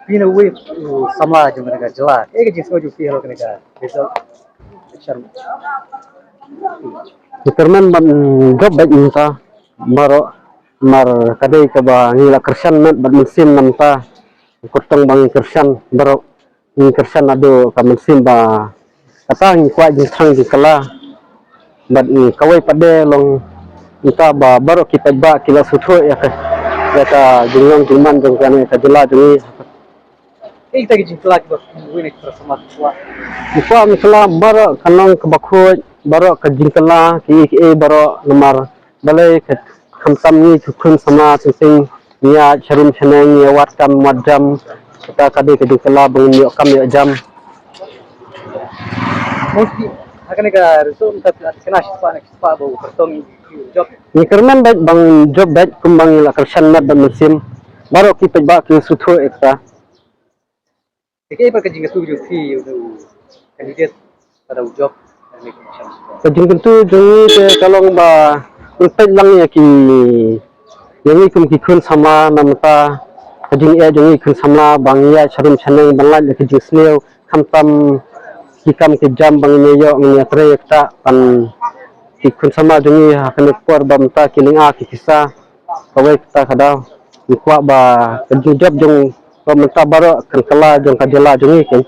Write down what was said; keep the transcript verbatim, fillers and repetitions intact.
Phi na wei u samla jong kane ka jylla, kaei ka jingsngew jong phi halor kane ka result election? Ngi kyrmen ban jop beit mynta baroh, namar ka dei kaba ngi la kyrshan met bad mynsiem na mynta. Kyrtong ba ngi kyrshan baroh, ngi kyrshan naduh ka mynsiem ba kata ngi kwah jingthrang jingkylla. Bad ngi kawei pat de long mynta ba baroh ki paidbah ki la sngewthuh ïa ka, ïa ka jinglong jingman jong kane ka jylla jong ngi. Kaei kita ki jingkylla kiba wei na ki para samla ki kwah? Ki kwah ngi kylla baroh ka nong kaba khuid, baroh ka jingkylla kiei kiei baroh, namar balei ka, khamtam ngi ki khun samla sing sing ngi ïaid sharum shaneng, ngi ïa wad kam wad jam. Kata ka dei ka jingkylla ba ngin ïoh kam ïoh jam. Mostly ha kane ka result mynta phi la thikna shispah na shispah ba u kyrtong ngi jop. Ngi kyrmen beit ban jop beit kumba ngi la kyrshan met bad mynsiem. Baroh ki paidbah ki sngewthuh ïa kata. Te kaei pat ka jingkyntu jong phi ïa u candidate lada u jop? Ka jingkyntu jong ngi te ka long ba un peit lang ïa ki, ïa ngi kum ki khun samla na mynta, ka jingeh jong ngi khun samla ba ngi ïaid sharum shaneng ban lait ïa ka jingsniew, khamtam ki kam ki jam ba ngin ïa ïoh, ngin ïa trei ïa kata. Ban ki khun samla jong ngi ha kane ka por ba mynta ki lynga ki kisa, kawei kata ka daw ngi kwah ba ka jingjop jong ba mynta baroh kan kylla jong ka jylla jong ngi kan.